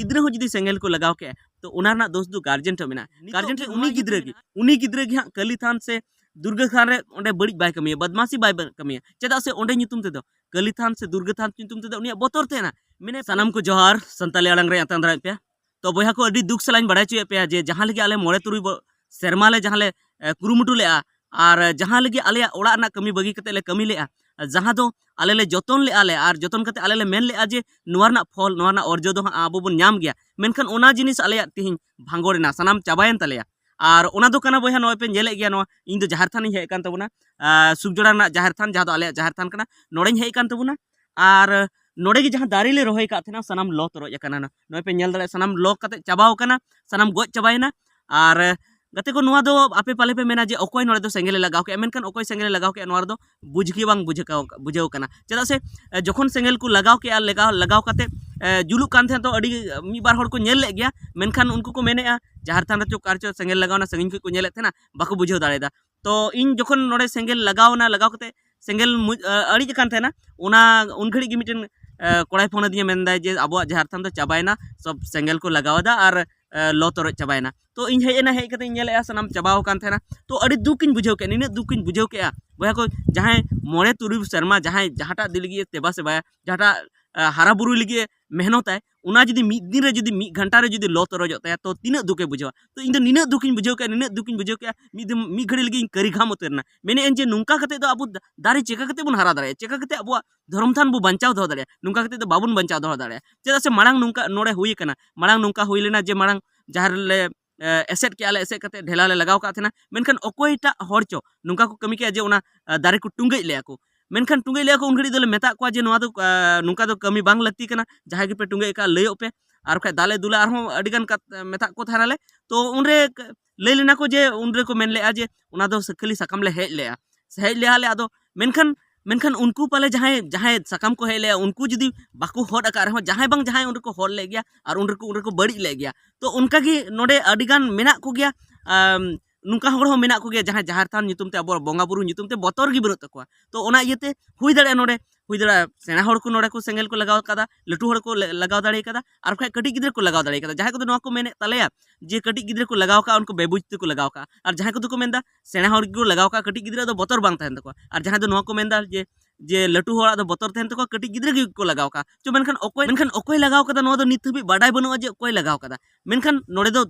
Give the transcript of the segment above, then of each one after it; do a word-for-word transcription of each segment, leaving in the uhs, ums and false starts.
ᱜᱤᱫᱽᱨᱟᱹ ᱦᱚᱸ ᱡᱩᱫᱤ ᱥᱮᱸᱜᱮᱞ ᱠᱚ ᱞᱟᱜᱟᱣ ᱠᱮᱜᱼᱟ, ᱛᱚ ᱚᱱᱟ ᱨᱮᱱᱟᱜ ᱫᱳᱥ ᱫᱚ ᱜᱟᱨᱡᱮᱱ ᱴᱷᱮᱱ ᱢᱮᱱᱟᱜᱼᱟ᱾ ᱱᱤᱛᱚᱜ ᱜᱟᱨᱡᱮᱱ ᱜᱮ ᱴᱷᱮᱱ ᱱᱚᱣᱟ ᱩᱱᱤ ᱜᱤᱫᱽᱨᱟᱹ ᱜᱮ, ᱩᱱᱤ ᱜᱤᱫᱽᱨᱟᱹ ᱜᱮ ᱦᱟᱸᱜ ᱠᱟᱹᱞᱤ ᱛᱷᱟᱱ ᱥᱮ ᱫᱩᱨᱜᱟᱹ ᱛᱷᱟᱱ ᱨᱮ ᱚᱸᱰᱮ ᱵᱟᱹᱲᱤᱡ ᱵᱟᱭ ᱠᱟᱹᱢᱤᱭᱟ, ᱵᱟᱫᱢᱟᱥᱤ ᱵᱟᱭ ᱵᱟ-, ᱠᱟᱹᱢᱤᱭᱟ᱾ ᱪᱮᱫᱟᱜ ᱥᱮ ᱚᱸᱰᱮ ᱧᱩᱛᱩᱢ ᱛᱮᱫᱚ, ᱠᱟᱹᱞᱤ ᱛᱷᱟᱱ ᱥᱮ ᱫᱩᱨᱜᱟᱹ ᱛᱷᱟᱱ ᱧᱩᱛᱩᱢ ᱛᱮᱫᱚ ᱩᱱᱤᱭᱟᱜ ᱵᱚᱛᱚᱨ ᱛᱟᱦᱮᱱᱟ᱾ ᱢᱮᱱᱮ ᱥᱟᱱᱟᱢ ᱠᱚ ᱡᱚᱦᱟᱨ, ᱥᱟᱱᱛᱟᱞᱤ ᱟᱲᱟᱝ ᱨᱮ ᱟᱛᱟᱝ ᱫᱟᱨᱟᱢ ᱯᱮᱭᱟ᱾ ᱛᱚ ᱵᱚᱭᱦᱟ ᱠᱚ, ᱟᱹᱰᱤ ᱫᱩᱠ ᱥᱟᱞᱟᱜ ᱤᱧ ᱵᱟᱲᱟᱭ ᱦᱚᱪᱚᱭᱮᱫ ᱯᱮᱭᱟ ᱡᱮ ᱡᱟᱦᱟᱸ ᱞᱟᱹᱜᱤᱫ ᱟᱞᱮ ᱢᱚᱬᱮ ᱛᱩᱨᱩᱭ ᱵᱚ-, ᱥᱮᱨᱢᱟ ᱞᱮ ᱡᱟᱦᱟᱸ ᱞᱮ, ᱮ, ᱠᱩᱨᱩᱢᱩᱴᱩ ᱞᱮᱜᱼᱟ, ᱟᱨ ᱡᱟᱦᱟᱸ ᱞᱟᱹᱜᱤᱫ ᱟᱞᱮᱭᱟᱜ ᱚᱲᱟᱜ ᱨᱮᱱᱟᱜ ᱠᱟᱹᱢᱤ ᱵᱟᱹᱜᱤ ᱠᱟᱛᱮ ᱞᱮ ᱠᱟᱹᱢᱤ ᱞᱮᱜᱼᱟ, ᱡᱟᱦᱟᱸ ᱫᱚ ᱟᱞᱮ ᱞᱮ ᱡᱚᱛᱚᱱ ᱞᱮᱜᱼᱟ ᱞᱮ, ᱟᱨ ᱡᱚᱛᱚᱱ ᱠᱟᱛᱮ ᱟᱞᱮ ᱞᱮ ᱢᱮᱱ ᱞᱮᱜᱼᱟ ᱡᱮ ᱱᱚᱣᱟ ᱨᱮᱱᱟᱜ ᱯᱷᱚᱞ, ᱱᱚᱣᱟ ᱨᱮᱱᱟᱜ ᱚᱨᱡᱚ ᱫᱚ ᱦᱟᱸᱜ ᱟᱵᱚ ᱵᱚᱱ ᱧᱟᱢ ᱜᱮᱭᱟ, ᱢᱮᱱᱠᱷᱟᱱ ᱚᱱᱟ ᱡᱤᱱᱤᱥ ᱟᱞᱮᱭᱟᱜ ᱛᱤᱦᱤᱧ ᱵᱷᱟᱸᱜᱚᱲ ᱮᱱᱟ, ᱥᱟᱱᱟᱢ ᱪᱟᱵᱟᱭᱮᱱ ᱛᱟᱞᱮᱭᱟ᱾ ᱟᱨ ᱚᱱᱟ ᱫᱚ ᱠᱟᱱᱟ ᱵᱚᱭᱦᱟ, ᱱᱚᱜᱼᱚᱭ ᱯᱮ ᱧᱮᱞᱮᱫ ᱜᱮᱭᱟ, ᱱᱚᱣᱟ ᱤᱧ ᱫᱚ ᱡᱟᱦᱮᱨ ᱛᱷᱟᱱᱤᱧ ᱦᱮᱡ ᱟᱠᱟᱱ ᱛᱟᱵᱚᱱᱟ, ᱟᱨ ᱥᱩᱠᱡᱚᱲᱟ ᱨᱮᱱᱟᱜ ᱡᱟᱦᱮᱨ ᱛᱷᱟᱱ, ᱡᱟᱦᱟᱸ ᱫᱚ ᱟᱞᱮᱭᱟᱜ ᱡᱟᱦᱮᱨ ᱛᱷᱟᱱ ᱠᱟᱱᱟ, ᱱᱚᱰᱮᱧ ᱦᱮᱡ ᱟᱠᱟᱱ ᱛᱟᱵᱚᱱᱟ᱾ ᱟᱨ ᱱᱚᱰᱮ ᱜᱮ ᱡᱟᱦᱟᱸ ᱫᱟᱨᱮ ᱞᱮ ᱨᱚᱦᱚᱭ ᱟᱠᱟᱫ ᱛᱟᱦᱮᱱᱟ, ᱥᱟᱱᱟᱢ ᱞᱚ ᱛᱚᱨᱚᱡ ᱟᱠᱟᱱᱟ᱾ ᱱᱚᱜᱼᱚᱭ ᱯᱮ ᱧᱮᱞ ᱫᱟᱲᱮᱭᱟᱜᱼᱟ, ᱥᱟᱱᱟᱢ ᱞᱚ ᱠᱟᱛᱮ ᱪᱟᱵᱟᱣ ᱟᱠᱟᱱᱟ, ᱥᱟᱱᱟᱢ ᱜᱚᱡ ᱪᱟᱵᱟᱭᱮᱱᱟ᱾ ᱟᱨ ᱜᱟᱛᱮ ᱠᱚ, ᱱᱚᱣᱟ ᱫᱚ ᱟᱯᱮ ᱯᱟᱞᱮ ᱯᱮ ᱢᱮᱱᱟ ᱡᱮ ᱚᱠᱚᱭ ᱱᱚᱰᱮ ᱫᱚ ᱥᱮᱸᱜᱮᱞ ᱮ ᱞᱟᱜᱟᱣ ᱠᱮᱜᱼᱟ, ᱢᱮᱱᱠᱷᱟᱱ ᱚᱠᱚᱭ ᱥᱮᱸᱜᱮᱞ ᱮ ᱞᱟᱜᱟᱣ ᱠᱮᱜᱼᱟ, ᱱᱚᱣᱟ ᱨᱮᱫᱚ ᱵᱩᱡᱽ ᱜᱮ ᱵᱟᱝ ᱵᱩᱡᱷᱟᱹᱣ ᱠᱟᱣ-, ᱵᱩᱡᱷᱟᱹᱣ ᱠᱟᱱᱟ᱾ ᱪᱮᱫᱟᱜ ᱥᱮ, ᱮ, ᱡᱚᱠᱷᱚᱱ ᱥᱮᱸᱜᱮᱞ ᱠᱚ ᱞᱟᱜᱟᱣ ᱠᱮᱜᱼᱟ, ᱞᱟᱜᱟᱣ, ᱞᱟᱜᱟᱣ ᱠᱟᱛᱮ, ᱮ, ᱡᱩᱞᱩᱜ ᱠᱟᱱ ᱛᱟᱦᱮᱸᱫ, ᱛᱚ ᱟᱹᱰᱤ, ᱮ, ᱢᱤᱫ ᱵᱟᱨ ᱦᱚᱲ ᱠᱚ ᱧᱮᱞ ᱞᱮᱫ ᱜᱮᱭᱟ, ᱢᱮᱱᱠᱷᱟᱱ ᱩᱱᱠᱩ ᱠᱚ ᱢᱮᱱᱮᱫᱼᱟ, ᱡᱟᱦᱮᱨ ᱛᱷᱟᱱ ᱨᱮ ᱪᱚ ᱚᱠᱟ ᱨᱮᱪᱚ ᱥᱮᱸᱜᱮᱞ ᱞᱟᱜᱟᱣ ᱮᱱᱟ, ᱥᱟᱺᱜᱤᱧ ᱠᱷᱚᱱ ᱠᱚ ᱧᱮᱞᱮᱫ ᱛᱟᱦᱮᱱᱟ, ᱵᱟᱠᱚ ᱵᱩᱡᱷᱟᱹᱣ ᱫᱟᱲᱮᱭᱟᱫᱟ᱾ ᱛᱚ ᱤᱧ ᱡᱚᱠᱷᱚᱱ ᱱᱚᱰᱮ ᱥᱮᱸᱜᱮᱞ ᱞᱟᱜᱟᱣ ᱮᱱᱟ, ᱞᱟᱜᱟᱣ ᱠᱟᱛᱮ ᱥᱮᱸᱜᱮᱞ ᱢᱩ-, ᱮ, ᱟᱹᱲᱤᱡ ᱟᱠᱟᱱ ᱛᱟᱦᱮᱱᱟ, ᱚᱱᱟ, ᱩᱱ ᱜᱷᱟᱹᱲᱤᱡ ᱜᱮ ᱢᱤᱫᱴᱮᱱ, ᱮ, ᱠᱚᱲᱟᱭ ᱯᱷᱳᱱ ᱟᱹᱫᱤᱧᱟ, ᱢᱮᱱᱫᱟᱭ ᱡᱮ ᱟᱵᱚᱣᱟᱜ ᱡᱟᱦᱮᱨ ᱛᱷᱟᱱ ᱫᱚ ᱪᱟᱵᱟᱭᱮᱱᱟ, ᱥᱚᱵ ᱥᱮᱸᱜᱮᱞ ᱠᱚ ᱞᱟᱜᱟᱣ ᱮᱫᱟ ᱟᱨ, ᱮ, ᱞᱚ ᱛᱚᱨᱚᱡ ᱪᱟᱵᱟᱭᱮᱱᱟ᱾ ᱛᱚ ᱤᱧ ᱦᱮᱡ ᱮᱱᱟ, ᱦᱮᱡ ᱠᱟᱛᱮ ᱤᱧ ᱧᱮᱞᱮᱫᱼᱟ ᱥᱟᱱᱟᱢ ᱪᱟᱵᱟᱣ ᱟᱠᱟᱱ ᱛᱟᱦᱮᱱᱟ᱾ ᱛᱚ ᱟᱹᱰᱤ ᱫᱩᱠ ᱤᱧ ᱵᱩᱡᱷᱟᱹᱣ ᱠᱮᱫᱼᱟ, ᱱᱤᱱᱟᱹᱜ ᱫᱩᱠ ᱤᱧ ᱵᱩᱡᱷᱟᱹᱣ ᱠᱮᱫᱼᱟ ᱵᱚᱭᱦᱟ ᱠᱚ, ᱡᱟᱦᱟᱸᱭ ᱢᱚᱬᱮ ᱛᱩᱨᱩᱭ ᱥᱮᱨᱢᱟ ᱡᱟᱦᱟᱸᱭ ᱡᱟᱦᱟᱸᱴᱟᱜ ᱫᱤ ᱞᱟᱹᱜᱤᱫ ᱮ ᱫᱮᱵᱟ ᱥᱮᱵᱟᱭᱟ, ᱡᱟᱦᱟᱸᱴᱟᱜ, ᱮ, ᱦᱟᱨᱟ ᱵᱩᱨᱩᱭ ᱞᱟᱹᱜᱤᱫ ᱮ ᱢᱮᱦᱱᱚᱛᱟᱭ, ᱚᱱᱟ ᱡᱩᱫᱤ ᱢᱤᱫ ᱫᱤᱱ ᱨᱮ ᱡᱩᱫᱤ ᱢᱤᱫ ᱜᱷᱚᱱᱴᱟ ᱨᱮ ᱡᱩᱫᱤ ᱞᱚ ᱛᱚᱨᱚᱡᱚᱜ ᱛᱟᱭᱟ, ᱛᱚ ᱛᱤᱱᱟᱹᱜ ᱫᱩᱠᱮ ᱵᱩᱡᱷᱟᱹᱣᱟ᱾ ᱛᱚ ᱤᱧ ᱫᱚ ᱱᱤᱱᱟᱹᱜ ᱫᱩᱠᱤᱧ ᱵᱩᱡᱷᱟᱹᱣ ᱠᱮᱫᱼᱟ, ᱱᱤᱱᱟᱹᱜ ᱫᱩᱠᱤᱧ ᱵᱩᱡᱷᱟᱹᱣ ᱠᱮᱫᱼᱟ, ᱢᱤᱫ ᱫᱤᱱ, ᱢᱤᱫ ᱜᱷᱟᱹᱲᱤ ᱞᱟᱹᱜᱤᱫ ᱤᱧ ᱠᱟᱹᱨᱤ ᱜᱷᱟᱢ ᱩᱛᱟᱹᱨ ᱮᱱᱟ᱾ ᱢᱮᱱᱮᱫ ᱟᱹᱧ ᱡᱮ ᱱᱚᱝᱠᱟ ᱠᱟᱛᱮ ᱫᱚ ᱟᱵᱚ ᱫᱟ-, ᱫᱟᱨᱮ ᱪᱮᱠᱟ ᱠᱟᱛᱮ ᱵᱚᱱ ᱦᱟᱨᱟ ᱫᱟᱲᱮᱭᱟᱜᱼᱟ, ᱪᱮᱠᱟ ᱠᱟᱛᱮ ᱟᱵᱚᱣᱟᱜ ᱫᱷᱚᱨᱚᱢ ᱛᱷᱟᱱ ᱵᱚ ᱵᱟᱧᱪᱟᱣ ᱫᱚᱦᱚ ᱫᱟᱲᱮᱭᱟᱜᱼᱟ, ᱱᱚᱝᱠᱟ ᱠᱟᱛᱮ ᱫᱚ ᱵᱟᱵᱚᱱ ᱵᱟᱧᱪᱟᱣ ᱫᱚᱦᱚ ᱫᱟᱲᱮᱭᱟᱜᱼᱟ᱾ ᱪᱮᱫᱟᱜ ᱥᱮ ᱢᱟᱲᱟᱝ ᱱᱚᱝᱠᱟ ᱱᱚᱰᱮ ᱦᱩᱭ ᱟᱠᱟᱱᱟ, ᱢᱟᱲᱟᱝ ᱱᱚᱝᱠᱟ ᱦᱩᱭ ᱞᱮᱱᱟ ᱡᱮ ᱢᱟᱲᱟᱝ ᱡᱟᱦᱮᱨ ᱞᱮ, ᱮ, ᱮᱥᱮᱫ ᱠᱮᱜᱼᱟ ᱞᱮ, ᱮᱥᱮᱫ ᱠᱟᱛᱮ ᱰᱷᱮᱞᱟ ᱞᱮ ᱞᱟᱜᱟᱣ ᱠᱟᱜ ᱛᱟᱦᱮᱱᱟ, ᱢᱮᱱᱠᱷᱟᱱ ᱚᱠᱚᱭᱴᱟᱜ ᱦᱚᱲ ᱪᱚ ᱱᱚᱝᱠᱟ ᱠᱚ ᱠᱟᱹᱢᱤ ᱠᱮᱜᱼᱟ ᱡᱮ ᱚᱱᱟ, ᱮ, ᱫᱟᱨᱮ ᱠᱚ ᱴᱩᱸᱜᱟᱹᱡ ᱞᱮᱜᱼᱟ ᱠᱚ᱾ ᱢᱮᱱᱠᱷᱟᱱ ᱴᱩᱸᱜᱟᱹᱡ ᱞᱮᱜᱼᱟ ᱠᱚ, ᱩᱱ ᱜᱷᱟᱹᱲᱤᱡ ᱫᱚᱞᱮ ᱢᱮᱛᱟᱜ ᱠᱚᱣᱟ ᱡᱮ ᱱᱚᱣᱟ ᱫᱚ, ᱮ, ᱱᱚᱝᱠᱟ ᱫᱚ ᱠᱟᱹᱢᱤ ᱵᱟᱝ ᱞᱟᱹᱠᱛᱤ ᱠᱟᱱᱟ, ᱡᱟᱦᱟᱸᱭ ᱜᱮᱯᱮ ᱴᱩᱸᱜᱟᱹᱡ ᱟᱠᱟᱫ ᱞᱟᱹᱭᱚᱜ ᱯᱮ, ᱟᱨ ᱵᱟᱠᱷᱟᱡ ᱫᱟᱜ ᱞᱮ ᱫᱩᱞᱟ, ᱟᱨᱦᱚᱸ ᱟᱹᱰᱤ ᱜᱟᱱ ᱠᱟᱛ-, ᱢᱮᱛᱟᱜ ᱠᱚ ᱛᱟᱦᱮᱱᱟᱞᱮ᱾ ᱛᱚ ᱩᱱᱨᱮ ᱠ-, ᱞᱟᱹᱭ ᱞᱮᱱᱟ ᱠᱚ ᱡᱮ ᱩᱱ ᱨᱮᱠᱚ ᱢᱮᱱ ᱞᱮᱜᱼᱟ ᱡᱮ ᱚᱱᱟ ᱫᱚ ᱥᱟ-, ᱠᱷᱟᱹᱞᱤ ᱥᱟᱠᱟᱢ ᱞᱮ ᱦᱮᱡ ᱞᱮᱜᱼᱟ, ᱥᱮ ᱦᱮᱡ ᱞᱮᱜᱼᱟ ᱞᱮ, ᱟᱫᱚ ᱢᱮᱱᱠᱷᱟᱱ, ᱢᱮᱱᱠᱷᱟᱱ ᱩᱱᱠᱩ ᱯᱟᱞᱮ ᱡᱟᱦᱟᱸᱭ, ᱡᱟᱦᱟᱸᱭ ᱥᱟᱠᱟᱢ ᱠᱚ ᱦᱮᱡ ᱞᱮᱜᱼᱟ, ᱩᱱᱠᱩ ᱡᱩᱫᱤ ᱵᱟᱠᱚ ᱦᱚᱫ ᱟᱠᱟᱫ ᱨᱮᱦᱚᱸ, ᱡᱟᱦᱟᱸᱭ ᱵᱟᱝ ᱡᱟᱦᱟᱸᱭ ᱩᱱ ᱨᱮᱠᱚ ᱦᱚᱫ ᱞᱮᱫ ᱜᱮᱭᱟ ᱟᱨ ᱩᱱ ᱨᱮᱠᱚ, ᱩᱱ ᱨᱮᱠᱚ ᱵᱟᱹᱲᱤᱡ ᱞᱮᱫ ᱜᱮᱭᱟ᱾ ᱛᱚ ᱚᱱᱠᱟ ᱜᱮ ᱱᱚᱰᱮ ᱟᱹᱰᱤ ᱜᱟᱱ ᱢᱮᱱᱟᱜ ᱠᱚᱜᱮᱭᱟ, ᱟᱢ, ᱱᱚᱝᱠᱟ ᱦᱚᱲ ᱦᱚᱸ ᱢᱮᱱᱟᱜ ᱠᱚᱜᱮᱭᱟ, ᱡᱟᱦᱟᱸᱭ ᱡᱟᱦᱮᱨ ᱛᱷᱟᱱ ᱧᱩᱛᱩᱢ ᱛᱮ, ᱟᱵᱚᱣᱟᱜ ᱵᱚᱸᱜᱟ ᱵᱩᱨᱩ ᱧᱩᱛᱩᱢ ᱛᱮ ᱵᱚᱛᱚᱨ ᱜᱮ ᱵᱟᱹᱱᱩᱜ ᱛᱟᱠᱚᱣᱟ᱾ ᱛᱚ ᱚᱱᱟ ᱤᱭᱟᱹᱛᱮ ᱦᱩᱭ ᱫᱟᱲᱮᱭᱟᱜᱼᱟ, ᱱᱚᱰᱮ ᱦᱩᱭ ᱫᱟᱲᱮᱭᱟᱜᱼᱟ ᱥᱮᱬᱟ ᱦᱚᱲ ᱠᱚ ᱱᱚᱰᱮ ᱠᱚ ᱥᱮᱸᱜᱮᱞ ᱠᱚ ᱞᱟᱜᱟᱣ ᱠᱟᱫᱟ, ᱞᱟᱹᱴᱩ ᱦᱚᱲ ᱠᱚ ᱞᱮ- ᱞᱟᱜᱟᱣ ᱫᱟᱲᱮ ᱠᱟᱫᱟ, ᱟᱨ ᱵᱟᱠᱷᱟᱡ ᱠᱟᱹᱴᱤᱡ ᱜᱤᱫᱽᱨᱟᱹ ᱠᱚ ᱞᱟᱜᱟᱣ ᱫᱟᱲᱮ ᱠᱟᱫᱟ᱾ ᱡᱟᱦᱟᱸᱭ ᱠᱚᱫᱚ ᱱᱚᱣᱟ ᱠᱚ ᱢᱮᱱᱮᱫ ᱛᱟᱞᱮᱭᱟ ᱡᱮ ᱠᱟᱹᱴᱤᱡ ᱜᱤᱫᱽᱨᱟᱹ ᱠᱚ ᱞᱟᱜᱟᱣ ᱠᱟᱜᱼᱟ, ᱩᱱᱠᱩ ᱵᱮᱵᱩᱡᱽ ᱛᱮᱠᱚ ᱞᱟᱜᱟᱣ ᱠᱟᱜᱼᱟ, ᱟᱨ ᱡᱟᱦᱟᱸᱭ ᱠᱚᱫᱚ ᱠᱚ ᱢᱮᱱᱫᱟ ᱥᱮᱬᱟ ᱦᱚᱲ ᱜᱮᱠᱚ ᱞᱟᱜᱟᱣ ᱠᱟᱜᱼᱟ, ᱠᱟᱹᱴᱤᱡ ᱜᱤᱫᱽᱨᱟᱹ ᱫᱚ ᱵᱚᱛᱚᱨ ᱵᱟᱝ ᱛᱟᱦᱮᱱ ᱛᱟᱠᱚᱣᱟ, ᱟᱨ ᱡᱟᱦᱟᱸᱭ ᱫᱚ ᱱᱚᱣᱟ ᱠᱚ ᱢᱮᱱᱫᱟ ᱡᱮ ᱡᱮ ᱞᱟᱹᱴᱩ ᱦᱚᱲᱟᱜ ᱫᱚ ᱵᱚᱛᱚᱨ ᱛᱟᱦᱮᱱ ᱛᱟᱠᱚᱣᱟ, ᱠᱟᱹᱴᱤᱡ ᱜᱤᱫᱽᱨᱟᱹ ᱜᱮᱠᱚ ᱞᱟᱜᱟᱣ ᱠᱟᱜᱼᱟ᱾ ᱪᱚ ᱢᱮᱱᱠᱷᱟᱱ ᱚᱠᱚᱭ ᱢᱮᱱᱠᱷᱟᱱ ᱚᱠᱚᱭ ᱞᱟᱜᱟᱣ ᱠᱟᱫᱟ, ᱱᱚᱣᱟ ᱫᱚ ᱱᱤᱛ ᱦᱟᱹᱵᱤᱡ ᱵᱟᱰᱟᱭ ᱵᱟᱹᱱᱩᱜᱼᱟ ᱡᱮ ᱚᱠᱚᱭ ᱞᱟᱜᱟᱣ ᱠᱟᱫᱟ᱾ ᱢᱮᱱᱠᱷᱟᱱ ᱱᱚᱰᱮ ᱫᱚ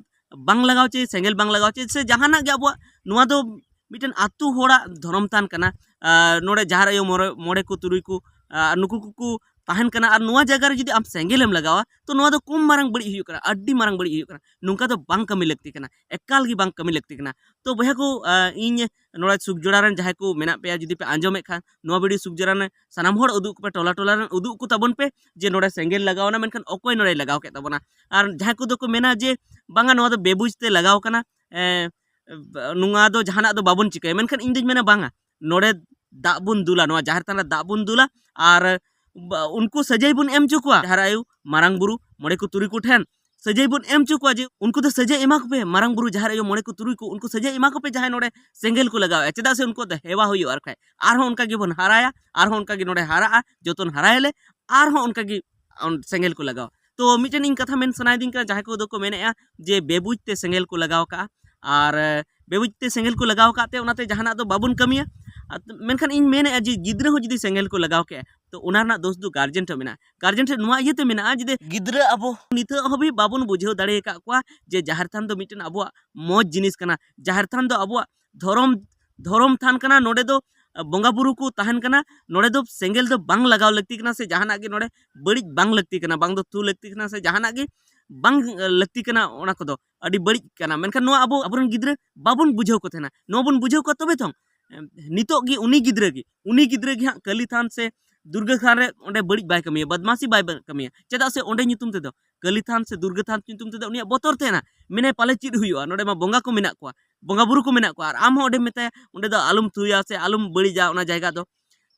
ᱵᱟᱝ ᱞᱟᱜᱟᱣ ᱪᱮ ᱥᱮᱸᱜᱮᱞ ᱵᱟᱝ ᱞᱟᱜᱟᱣ ᱪᱮ ᱥᱮ ᱡᱟᱦᱟᱱᱟᱜ ᱜᱮ, ᱟᱵᱚᱣᱟᱜ ᱱᱚᱣᱟ ᱫᱚ ᱢᱤᱫᱴᱮᱱ ᱟᱹᱛᱩ ᱦᱚᱲᱟᱜ ᱫᱷᱚᱨᱚᱢ ᱛᱷᱟᱱ ᱠᱟᱱᱟ᱾ ᱟᱨ ᱱᱚᱰᱮ ᱡᱟᱦᱮᱨ ᱟᱭᱳ ᱢᱚᱬᱮ ᱢᱚᱬᱮ ᱠᱚ ᱛᱩᱨᱩᱭ ᱠᱚ, ᱟᱨ ᱱᱩᱠᱩ ᱠᱚᱠᱚ ᱛᱟᱦᱮᱱ ᱠᱟᱱᱟ, ᱟᱨ ᱱᱚᱣᱟ ᱡᱟᱭᱜᱟ ᱨᱮ ᱡᱩᱫᱤ ᱟᱢ ᱥᱮᱸᱜᱮᱞ ᱮᱢ ᱞᱟᱜᱟᱣᱟ, ᱛᱚ ᱱᱚᱣᱟ ᱫᱚ ᱠᱚᱢ ᱢᱟᱨᱟᱝ ᱵᱟᱹᱲᱤᱡ ᱦᱩᱭᱩᱜ ᱠᱟᱱᱟ, ᱟᱹᱰᱤ ᱢᱟᱨᱟᱝ ᱵᱟᱹᱲᱤᱡ ᱦᱩᱭᱩᱜ ᱠᱟᱱᱟ᱾ ᱱᱚᱝᱠᱟ ᱫᱚ ᱵᱟᱝ ᱠᱟᱹᱢᱤ ᱞᱟᱹᱠᱛᱤ ᱠᱟᱱᱟ, ᱮᱠᱟᱞ ᱜᱮ ᱵᱟᱝ ᱠᱟᱹᱢᱤ ᱞᱟᱹᱠᱛᱤ ᱠᱟᱱᱟ᱾ ᱛᱚ ᱵᱚᱭᱦᱟ ᱠᱚ, ᱟᱨ ᱤᱧ ᱱᱚᱰᱮ ᱥᱩᱠᱡᱚᱲᱟ ᱨᱮᱱ ᱡᱟᱦᱟᱸᱭ ᱠᱚ ᱢᱮᱱᱟᱜ ᱯᱮᱭᱟ, ᱡᱩᱫᱤ ᱯᱮ ᱟᱸᱡᱚᱢᱮᱫ ᱠᱷᱟᱱ, ᱱᱚᱣᱟ ᱵᱷᱤᱰᱤᱭᱳ ᱥᱩᱠᱡᱚᱲᱟ ᱨᱮᱱ ᱥᱟᱱᱟᱢ ᱦᱚᱲ ᱩᱫᱩᱜ ᱠᱚᱯᱮ, ᱴᱚᱞᱟ ᱴᱚᱞᱟ ᱨᱮᱱ ᱩᱫᱩᱜ ᱠᱚ ᱛᱟᱵᱚᱱ ᱯᱮ ᱡᱮ ᱱᱚᱰᱮ ᱥᱮᱸᱜᱮᱞ ᱞᱟᱜᱟᱣ ᱮᱱᱟ, ᱢᱮᱱᱠᱷᱟᱱ ᱚᱠᱚᱭ ᱱᱚᱰᱮᱭ ᱞᱟᱜᱟᱣ ᱠᱮᱫ ᱛᱟᱵᱚᱱᱟ᱾ ᱟᱨ ᱡᱟᱦᱟᱸᱭ ᱠᱚᱫᱚ ᱠᱚ ᱢᱮᱱᱟ ᱡᱮ ᱵᱟᱝᱟ, ᱱᱚᱣᱟ ᱫᱚ ᱵᱮᱵᱩᱡᱽ ᱛᱮ ᱞᱟᱜᱟᱣ ᱠᱟᱱᱟ, ᱮ, ᱱᱚᱣᱟ ᱫᱚ ᱡᱟᱦᱟᱱᱟᱜ ᱫᱚ ᱵᱟᱵᱚᱱ ᱪᱤᱠᱟᱹᱭᱟ, ᱢᱮᱱᱠᱷᱟᱱ ᱤᱧ ᱫᱩᱧ ᱢᱮᱱᱟ ᱵᱟᱝᱟ, ᱱᱚᱰᱮ ᱫᱟᱜ ᱵᱚᱱ ᱫᱩᱞᱟ, ᱱᱚᱣᱟ ᱡᱟᱦᱮᱨ ᱛᱷᱟᱱ ᱨᱮ ᱫᱟᱜ ᱵᱚᱱ ᱫᱩᱞᱟ, ᱟᱨ ᱵᱟ- ᱩᱱᱠᱩ ᱥᱟᱹᱡᱟᱹᱭ ᱵᱚᱱ ᱮᱢ ᱦᱚᱪᱚ ᱠᱚᱣᱟ᱾ ᱡᱟᱦᱮᱨ ᱟᱭᱳ, ᱢᱟᱨᱟᱝ ᱵᱩᱨᱩ, ᱢᱚᱬᱮ ᱠᱚ ᱛᱩᱨᱩᱭ ᱠᱚ ᱴᱷᱮᱱ ᱥᱟᱹᱡᱟᱹᱭ ᱵᱚᱱ ᱮᱢ ᱦᱚᱪᱚ ᱠᱚᱣᱟ ᱡᱮ ᱩᱱᱠᱩ ᱫᱚ ᱥᱟᱹᱡᱟᱹᱭ ᱮᱢᱟ ᱠᱚᱯᱮ, ᱢᱟᱨᱟᱝ ᱵᱩᱨᱩ, ᱡᱟᱦᱮᱨ ᱟᱭᱳ, ᱢᱚᱬᱮ ᱠᱚ ᱛᱩᱨᱩᱭ ᱠᱚ, ᱩᱱᱠᱩ ᱥᱟᱹᱡᱟᱹᱭ ᱮᱢᱟ ᱠᱚᱯᱮ ᱡᱟᱦᱟᱸᱭ ᱱᱚᱰᱮ ᱥᱮᱸᱜᱮᱞ ᱠᱚ ᱞᱟᱜᱟᱣᱮᱫᱼᱟ᱾ ᱪᱮᱫᱟᱜ ᱥᱮ ᱩᱱᱠᱩ ᱫᱚ ᱦᱮᱣᱟ ᱦᱩᱭᱩᱜᱼᱟ, ᱟᱨ ᱠᱷᱟᱡ ᱟᱨᱦᱚᱸ ᱚᱱᱠᱟ ᱜᱮᱵᱚᱱ ᱦᱟᱨᱟᱭᱟ, ᱟᱨᱦᱚᱸ ᱚᱱᱠᱟ ᱜᱮ ᱱᱚᱰᱮ ᱦᱟᱨᱟᱜᱼᱟ, ᱡᱚᱛᱚᱱ ᱦᱟᱨᱟᱭᱟᱞᱮ, ᱟᱨᱦᱚᱸ ᱚᱱᱠᱟ ᱜᱮ ᱚᱱ- ᱥᱮᱸᱜᱮᱞ ᱠᱚ ᱞᱟᱜᱟᱣᱟ᱾ ᱛᱚ ᱢᱤᱫᱴᱮᱱ ᱤᱧ ᱠᱟᱛᱷᱟ ᱢᱮᱱ ᱥᱟᱱᱟᱭᱮᱫᱤᱧ ᱠᱟᱱᱟ, ᱡᱟᱦᱟᱸᱭ ᱠᱚᱫᱚ ᱠᱚ ᱢᱮᱱᱮᱫᱼᱟ ᱡᱮ ᱵᱮᱵᱩᱡᱽ ᱛᱮ ᱥᱮᱸᱜᱮᱞ ᱠᱚ ᱞᱟᱜᱟᱣ ᱠᱟᱜᱼᱟ, ᱟᱨ ᱮ, ᱵᱮᱵᱩᱡᱽ ᱛᱮ ᱥᱮᱸᱜᱮᱞ ᱠᱚ ᱞᱟᱜᱟᱣ ᱠᱟᱜ ᱛᱮ ᱚᱱᱟᱛᱮ ᱡᱟᱦᱟᱱᱟᱜ ᱫᱚ ᱵᱟᱵᱚᱱ ᱠᱟᱹᱢᱤᱭᱟ᱾ ᱟᱨ ᱢᱮᱱᱠᱷᱟᱱ ᱤᱧ ᱢᱮᱱᱮᱫᱼᱟ ᱡᱮ ᱜᱤᱫᱽᱨᱟᱹ ᱦᱚᱸ ᱡᱩᱫᱤ ᱥᱮᱸᱜᱮᱞ ᱠᱚ ᱞᱟᱜᱟᱣ ᱠᱮᱜᱼᱟ, ᱛᱚ ᱚᱱᱟ ᱨᱮᱱᱟᱜ ᱫᱳᱥ ᱫᱚ ᱜᱟᱨᱡᱮᱱ ᱴᱷᱮᱱ ᱢᱮᱱᱟᱜᱼᱟ᱾ ᱜᱟᱨᱡᱮᱱ ᱴᱷᱮᱱ ᱱᱚᱣᱟ ᱤᱭᱟᱹᱛᱮ ᱢᱮᱱᱟᱜᱼᱟ, ᱡᱩᱫᱤ ᱜᱤᱫᱽᱨᱟᱹ ᱟᱵᱚ ᱱᱤᱛᱚᱜ ᱦᱟᱹᱵᱤᱡ ᱵᱟᱵᱚᱱ ᱵᱩᱡᱷᱟᱹᱣ ᱫᱟᱲᱮ ᱟᱠᱟᱫ ᱠᱚᱣᱟ ᱡᱮ ᱡᱟᱦᱮᱨ ᱛᱷᱟᱱ ᱫᱚ ᱢᱤᱫᱴᱮᱱ ᱟᱵᱚᱣᱟᱜ ᱢᱚᱡᱽ ᱡᱤᱱᱤᱥ ᱠᱟᱱᱟ, ᱡᱟᱦᱮᱨ ᱛᱷᱟᱱ ᱫᱚ ᱟᱵᱚᱣᱟᱜ ᱫᱷᱚᱨᱚᱢ ᱫᱷᱚᱨᱚᱢ ᱛᱷᱟᱱ ᱠᱟᱱᱟ, ᱱᱚᱰᱮ ᱫᱚ ᱵᱚᱸᱜᱟ ᱵᱩᱨᱩ ᱠᱚ ᱛᱟᱦᱮᱱ ᱠᱟᱱᱟ, ᱱᱚᱰᱮ ᱫᱚ ᱥᱮᱸᱜᱮᱞ ᱫᱚ ᱵᱟᱝ ᱞᱟᱜᱟᱣ ᱞᱟᱹᱠᱛᱤ ᱠᱟᱱᱟ, ᱥᱮ ᱡᱟᱦᱟᱱᱟᱜ ᱜᱮ ᱱᱚᱰᱮ ᱵᱟᱹᱲᱤᱡ ᱵᱟᱝ ᱞᱟᱹᱠᱛᱤ ᱠᱟᱱᱟ, ᱵᱟᱝ ᱫᱚ ᱛᱷᱩ ᱞᱟᱹᱠᱛᱤ ᱠᱟᱱᱟ, ᱥᱮ ᱡᱟᱦᱟᱱᱟᱜ ᱜᱮ ᱵᱟᱝ ᱞᱟᱹᱠᱛᱤ ᱠᱟᱱᱟ, ᱚᱱᱟ ᱠᱚᱫᱚ ᱟᱹᱰᱤ ᱵᱟᱹᱲᱤᱡ ᱠᱟᱱᱟ᱾ ᱢᱮᱱᱠᱷᱟᱱ ᱱᱚᱣᱟ ᱟᱵᱚ ᱟᱵᱚᱨᱮᱱ ᱜᱤᱫᱽᱨᱟᱹ ᱵᱟᱵᱚᱱ ᱵᱩᱡᱷᱟᱹᱣ ᱠᱚ ᱛᱟᱦᱮᱱᱟ, ᱱᱚᱣᱟ ᱵᱚᱱ ᱵᱩᱡᱷᱟᱹᱣ ᱠᱚᱣᱟ ᱛᱚᱵᱮ ᱛᱚ᱾ ᱮᱢ, ᱱᱤᱛᱚᱜ ᱜᱮ ᱩᱱᱤ ᱜᱤᱫᱽᱨᱟᱹ ᱜᱮ ᱩᱱᱤ ᱜᱤᱫᱽᱨᱟᱹ ᱜᱮ ᱦᱟᱸᱜ ᱠᱟᱹᱞᱤ ᱛᱷᱟᱱ ᱥᱮ ᱫᱩᱨᱜᱟᱹ ᱛᱷᱟᱱ ᱨᱮ ᱚᱸᱰᱮ ᱵᱟᱹᱲᱤᱡ ᱵᱟᱭ ᱠᱟᱹᱢᱤᱭᱟ, ᱵᱟᱫᱢᱟᱥᱤ ᱵᱟᱭ ᱵᱟ- ᱠᱟᱹᱢᱤᱭᱟ᱾ ᱪᱮᱫᱟᱜ ᱥᱮ ᱚᱸᱰᱮ ᱧᱩᱛᱩᱢ ᱛᱮᱫᱚ, ᱠᱟᱹᱞᱤ ᱛᱷᱟᱱ ᱥᱮ ᱫᱩᱨᱜᱟᱹ ᱛᱷᱟᱱ ᱧᱩᱛᱩᱢ ᱛᱮᱫᱚ ᱩᱱᱤᱭᱟᱜ ᱵᱚᱛᱚᱨ ᱛᱟᱦᱮᱱᱟ, ᱢᱮᱱᱟᱭ ᱯᱟᱞᱮ ᱪᱮᱫ ᱦᱩᱭᱩᱜᱼᱟ, ᱱᱚᱰᱮ ᱢᱟ ᱵᱚᱸᱜᱟ ᱠᱚ ᱢᱮᱱᱟᱜ ᱠᱚᱣᱟ, ᱵᱚᱸᱜᱟ ᱵᱩᱨᱩ ᱠᱚ ᱢᱮᱱᱟᱜ ᱠᱚᱣᱟ, ᱟᱨ ᱟᱢ ᱦᱚᱸ ᱚᱸᱰᱮᱢ ᱢᱮᱛᱟᱭᱟ ᱚᱸᱰᱮ ᱫᱚ ᱟᱞᱚᱢ ᱛᱷᱩᱭᱟ ᱥᱮ ᱟᱞᱚᱢ ᱵᱟᱹᱲᱤᱡᱟ ᱚᱱᱟ ᱡᱟᱭᱜᱟ ᱫᱚ᱾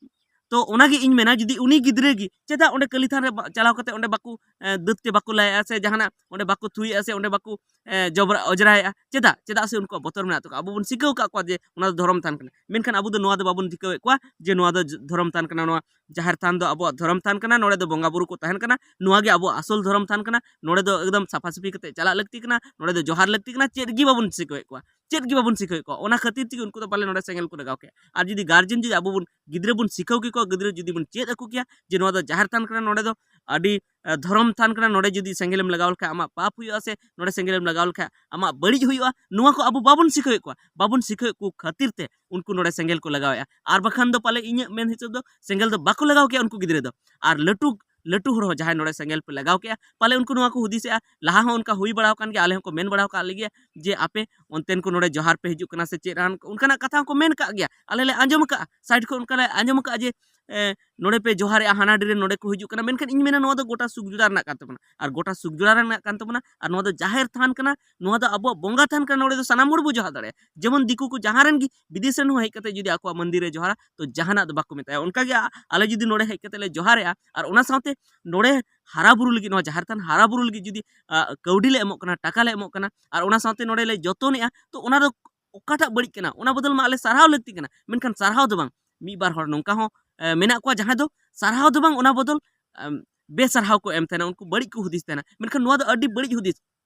ᱛᱚ ᱚᱱᱟᱜᱮ ᱤᱧ ᱢᱮᱱᱟ, ᱡᱩᱫᱤ ᱩᱱᱤ ᱜᱤᱫᱽᱨᱟᱹ ᱜᱮ ᱪᱮᱫᱟᱜ ᱚᱸᱰᱮ ᱠᱟᱹᱞᱤ ᱛᱷᱟᱱ ᱨᱮ ᱵᱟ- ᱪᱟᱞᱟᱣ ᱠᱟᱛᱮ ᱚᱸᱰᱮ ᱵᱟᱠᱚ ᱮ, ᱫᱟᱹᱛ ᱛᱮ ᱵᱟᱠᱚ ᱞᱟᱭᱮᱜᱼᱟ, ᱥᱮ ᱡᱟᱦᱟᱱᱟᱜ ᱚᱸᱰᱮ ᱵᱟᱠᱚ ᱛᱷᱩᱭᱮᱜᱼᱟ, ᱥᱮ ᱚᱸᱰᱮ ᱵᱟᱠᱚ ᱮ, ᱡᱚᱵᱽᱨᱟ ᱚᱡᱽᱨᱟᱭᱮᱜᱼᱟ? ᱪᱮᱫᱟᱜ? ᱪᱮᱫᱟᱜ ᱥᱮ ᱩᱱᱠᱩᱣᱟᱜ ᱵᱚᱛᱚᱨ ᱢᱮᱱᱟᱜ ᱛᱟᱠᱚᱣᱟ᱾ ᱟᱵᱚ ᱵᱚᱱ ᱥᱤᱠᱷᱟᱹᱣ ᱟᱠᱟᱫ ᱠᱚᱣᱟ ᱡᱮ ᱚᱱᱟ ᱫᱚ ᱫᱷᱚᱨᱚᱢ ᱛᱷᱟᱱ ᱠᱟᱱᱟ, ᱢᱮᱱᱠᱷᱟᱱ ᱟᱵᱚ ᱫᱚ ᱱᱚᱣᱟ ᱫᱚ ᱵᱟᱵᱚᱱ ᱴᱷᱤᱠᱟᱹᱣᱮᱫ ᱠᱚᱣᱟ ᱡᱮ ᱱᱚᱣᱟ ᱫᱚ ᱡ- ᱫᱷᱚᱨᱚᱢ ᱛᱷᱟᱱ ᱠᱟᱱᱟ, ᱱᱚᱣᱟ ᱡᱟᱦᱮᱨ ᱛᱷᱟᱱ ᱫᱚ ᱟᱵᱚᱣᱟᱜ ᱫᱷᱚᱨᱚᱢ ᱛᱷᱟᱱ ᱠᱟᱱᱟ, ᱱᱚᱰᱮ ᱫᱚ ᱵᱚᱸᱜᱟ ᱵᱩᱨᱩ ᱠᱚ ᱛᱟᱦᱮᱱ ᱠᱟᱱᱟ, ᱱᱚᱣᱟ ᱜᱮ ᱟᱵᱚᱣᱟᱜ ᱟᱥᱚᱞ ᱫᱷᱚᱨᱚᱢ ᱛᱷᱟᱱ ᱠᱟᱱᱟ, ᱱᱚᱰᱮ ᱫᱚ ᱮᱠᱫᱚᱢ ᱥᱟᱯᱷᱟ ᱥᱟᱹᱯᱷᱤ ᱠᱟᱛᱮ ᱪᱟᱞᱟᱜ ᱞᱟᱹᱠᱛᱤ ᱠᱟᱱᱟ, ᱱᱚᱰᱮ ᱫᱚ ᱡᱚᱦᱟᱨ ᱞᱟᱹᱠᱛᱤ ᱠᱟᱱᱟ, ᱪᱮᱫ ᱜᱮ ᱵᱟᱵᱚᱱ ᱥᱤᱠᱷᱟᱹᱣᱮᱫ ᱠᱚᱣᱟ᱾ ᱪᱮᱫ ᱜᱮ ᱵᱟᱵᱚᱱ ᱥᱤᱠᱷᱟᱹᱣᱮᱫ ᱠᱚᱣᱟ, ᱚᱱᱟ ᱠᱷᱟᱹᱛᱤᱨ ᱛᱮᱜᱮ ᱩᱱᱠᱩ ᱫᱚ ᱯᱟᱞᱮ ᱱᱚᱰᱮ ᱥᱮᱸᱜᱮᱞ ᱠᱚ ᱞᱟᱜᱟᱣ ᱠᱮᱫᱼᱟ᱾ ᱟᱨ ᱡᱩᱫᱤ ᱜᱟᱨᱡᱮᱱ ᱡᱩᱫᱤ ᱟᱵᱚ ᱵᱚᱱ ᱜᱤᱫᱽᱨᱟᱹ ᱵᱚᱱ ᱥᱤᱠᱷᱟᱹᱣ ᱠᱮᱠᱚᱣᱟ, ᱜᱤᱫᱽᱨᱟᱹ ᱡᱩᱫᱤ ᱵᱚᱱ ᱪᱮᱫ ᱟᱠᱚ ᱠᱮᱭᱟ ᱡᱮ ᱱᱚᱣᱟ ᱫᱚ ᱡᱟᱦᱮᱨ ᱛᱷᱟᱱ ᱠᱟᱱᱟ, ᱱᱚᱰᱮ ᱫᱚ ᱟᱹᱰᱤ ᱮ, ᱫᱷᱚᱨᱚᱢ ᱛᱷᱟᱱ ᱠᱟᱱᱟ, ᱱᱚᱰᱮ ᱡᱩᱫᱤ ᱥᱮᱸᱜᱮᱞᱮᱢ ᱞᱟᱜᱟᱣ ᱞᱮᱠᱷᱟᱱ ᱟᱢᱟᱜ ᱯᱟᱯ ᱦᱩᱭᱩᱜᱼᱟ, ᱥᱮ ᱱᱚᱰᱮ ᱥᱮᱸᱜᱮᱞᱮᱢ ᱞᱟᱜᱟᱣ ᱞᱮᱠᱷᱟᱱ ᱟᱢᱟᱜ ᱵᱟᱹᱲᱤᱡ ᱦᱩᱭᱩᱜᱼᱟ, ᱱᱚᱣᱟ ᱠᱚ ᱟᱵᱚ ᱵᱟᱵᱚᱱ ᱥᱤᱠᱷᱟᱹᱣᱮᱫ ᱠᱚᱣᱟ᱾ ᱵᱟᱵᱚᱱ ᱥᱤᱠᱷᱟᱹᱣᱮᱫ ᱠᱚ ᱠᱷᱟᱹᱛᱤᱨ ᱛᱮ ᱩᱱᱠᱩ ᱱᱚᱰᱮ ᱥᱮᱸᱜᱮᱞ ᱠᱚ ᱞᱟᱜᱟᱣᱮᱫᱼᱟ᱾ ᱟᱨ ᱵᱟᱠᱷᱟᱱ ᱫᱚ ᱯᱟᱞᱮ ᱤᱧᱟᱹᱜ ᱢᱮᱱ ᱦᱤᱥᱟᱹᱵ ᱫᱚ ᱥᱮᱸᱜᱮᱞ ᱫᱚ ᱵᱟᱠᱚ ᱞᱟᱜᱟᱣ ᱠᱮᱭᱟ ᱩᱱᱠᱩ ᱜᱤᱫᱽᱨᱟᱹ ᱫᱚ᱾ ᱟᱨ ᱞᱟᱹᱴᱩ ᱞᱟᱹᱴᱩ ᱦᱚᱲ ᱦᱚᱸ ᱡᱟᱦᱟᱸᱭ ᱱᱚᱰᱮ ᱥᱮᱸᱜᱮᱞ ᱯᱮ ᱞᱟᱜᱟᱣ ᱠᱮᱜᱼᱟ, ᱯᱟᱞᱮ ᱩᱱᱠᱩ ᱱᱚᱣᱟ ᱠᱚ ᱦᱩᱫᱤᱥᱮᱜᱼᱟ᱾ ᱞᱟᱦᱟ ᱦᱚᱸ ᱚᱱᱠᱟ ᱦᱩᱭ ᱵᱟᱲᱟ ᱟᱠᱟᱱ ᱜᱮᱭᱟ, ᱟᱞᱮ ᱦᱚᱸᱠᱚ ᱢᱮᱱ ᱵᱟᱲᱟ ᱟᱠᱟᱫ ᱞᱮᱜᱮᱭᱟ ᱡᱮ ᱟᱯᱮ ᱚᱱᱛᱮᱱ ᱠᱚ ᱱᱚᱰᱮ ᱡᱚᱦᱟᱨ ᱯᱮ ᱦᱤᱡᱩᱜ ᱠᱟᱱᱟ ᱥᱮ ᱪᱮᱫ, ᱨᱟᱱ ᱠᱚ, ᱚᱱᱠᱟᱱᱟᱜ ᱠᱟᱛᱷᱟ ᱦᱚᱸᱠᱚ ᱢᱮᱱ ᱟᱠᱟᱫ ᱜᱮᱭᱟ᱾ ᱟᱞᱮ ᱞᱮ ᱟᱸᱡᱚᱢ ᱟᱠᱟᱫᱼᱟ, ᱥᱟᱭᱤᱰ ᱠᱷᱚᱱ ᱚᱱᱠᱟ ᱞᱮ ᱟᱸᱡᱚᱢ ᱟᱠᱟᱫᱼᱟ ᱡᱮ ᱮ, ᱱᱚᱰᱮ ᱯᱮ ᱡᱚᱦᱟᱨᱮᱜᱼᱟ, ᱦᱟᱱᱟ ᱰᱤ ᱨᱮ ᱱᱚᱰᱮ ᱠᱚ ᱦᱤᱡᱩᱜ ᱠᱟᱱᱟ᱾ ᱢᱮᱱᱠᱷᱟᱱ ᱤᱧ ᱢᱮᱱᱟ ᱱᱚᱣᱟ ᱫᱚ ᱜᱚᱴᱟ ᱥᱩᱠ ᱡᱚᱞᱟ ᱨᱮᱱᱟᱜ ᱠᱟᱱ ᱛᱟᱵᱚᱱᱟ, ᱟᱨ ᱜᱚᱴᱟ ᱥᱩᱠ ᱡᱚᱞᱟ ᱨᱮᱱᱟᱜ ᱠᱟᱱ ᱛᱟᱵᱚᱱᱟ, ᱟᱨ ᱱᱚᱣᱟ ᱫᱚ ᱡᱟᱦᱮᱨ ᱛᱷᱟᱱ ᱠᱟᱱᱟ, ᱱᱚᱣᱟ ᱫᱚ ᱟᱵᱚᱣᱟᱜ ᱵᱚᱸᱜᱟ ᱛᱷᱟᱱ ᱠᱟᱱᱟ, ᱱᱚᱰᱮ ᱫᱚ ᱥᱟᱱᱟᱢ ᱦᱚᱲ ᱵᱚ ᱡᱚᱦᱟᱨ ᱫᱟᱲᱮᱭᱟᱜᱼᱟ᱾ ᱡᱮᱢᱚᱱ ᱫᱤᱠᱩ ᱠᱚ ᱡᱟᱦᱟᱸ ᱨᱮᱱ ᱜᱮ ᱵᱤᱫᱮᱥ ᱨᱮᱱ ᱦᱚᱸ ᱦᱮᱡ ᱠᱟᱛᱮ ᱡᱩᱫᱤ ᱟᱠᱚᱣᱟᱜ ᱢᱚᱱᱫᱤᱨ ᱨᱮ ᱡᱚᱦᱟᱨᱟ, ᱛᱚ ᱡᱟᱦᱟᱱᱟᱜ ᱫᱚ ᱵᱟᱠᱚ ᱢᱮᱛᱟᱭᱟ᱾ ᱚᱱᱠᱟ ᱜᱮ ᱟ-, ᱟᱞᱮ ᱡᱩᱫᱤ ᱱᱚᱰᱮ ᱦᱮᱡ ᱠᱟᱛᱮ ᱞᱮ ᱡᱚᱦᱟᱨᱮᱜᱼᱟ, ᱟᱨ ᱚᱱᱟ ᱥᱟᱶᱛᱮ ᱱᱚᱰᱮ ᱦᱟᱨᱟ ᱵᱩᱨᱩ ᱞᱟᱹᱜᱤᱫ, ᱱᱚᱣᱟ ᱡᱟᱦᱮᱨ ᱛᱷᱟᱱ ᱦᱟᱨᱟ ᱵᱩᱨᱩ ᱞᱟᱹᱜᱤᱫ ᱡᱩᱫᱤ, ᱟ, ᱠᱟᱹᱣᱰᱤ ᱞᱮ ᱮᱢᱚᱜ ᱠᱟᱱᱟ, ᱴᱟᱠᱟ ᱞᱮ ᱮᱢᱚᱜ ᱠᱟᱱᱟ, ᱟᱨ ᱚᱱᱟ ᱥᱟᱶᱛᱮ ᱱᱚᱰᱮ ᱞᱮ ᱡᱚᱛᱚᱱᱮᱜᱼᱟ, ᱛᱚ ᱚᱱᱟ ᱫᱚ ᱚᱠᱟᱴᱟᱜ ᱵᱟᱹᱲᱤᱡ ᱠᱟᱱᱟ? ᱚᱱᱟ ᱵᱚᱫᱚᱞ ᱢᱟ ᱟᱞᱮ ᱥᱟᱨᱦᱟᱣ ᱞᱟᱹᱠᱛᱤ ᱠᱟᱱᱟ, ᱢᱮᱱᱠᱷᱟᱱ ᱥᱟᱨᱦᱟᱣ ᱫᱚ ᱵᱟᱝ᱾ ᱢᱤᱫ ᱵᱟᱨ ᱦᱚᱲ ᱱᱚᱝᱠᱟ ᱦᱚᱸ, ᱮ, ᱢᱮᱱᱟᱜ ᱠᱚᱣᱟ ᱡᱟᱦᱟᱸᱭ ᱫᱚ ᱥᱟᱨᱦᱟᱣ ᱫᱚ ᱵᱟᱝ, ᱚᱱᱟ ᱵᱚᱫᱚᱞ, ᱮᱢ, ᱵᱮᱥᱟᱨᱦᱟᱣ ᱠᱚ ᱮᱢ ᱛᱟᱦᱮᱱᱟ, ᱩᱱᱠᱩ ᱵᱟᱹᱲᱤᱡ ᱠᱚ ᱦᱩᱫᱤᱥ ᱛᱟᱦᱮᱱᱟ᱾ ᱢᱮᱱᱠᱷᱟᱱ ᱱᱚᱣᱟ ᱫᱚ ᱟᱹᱰᱤ ᱵᱟᱹᱲᱤᱡ ᱦᱩᱫᱤᱥ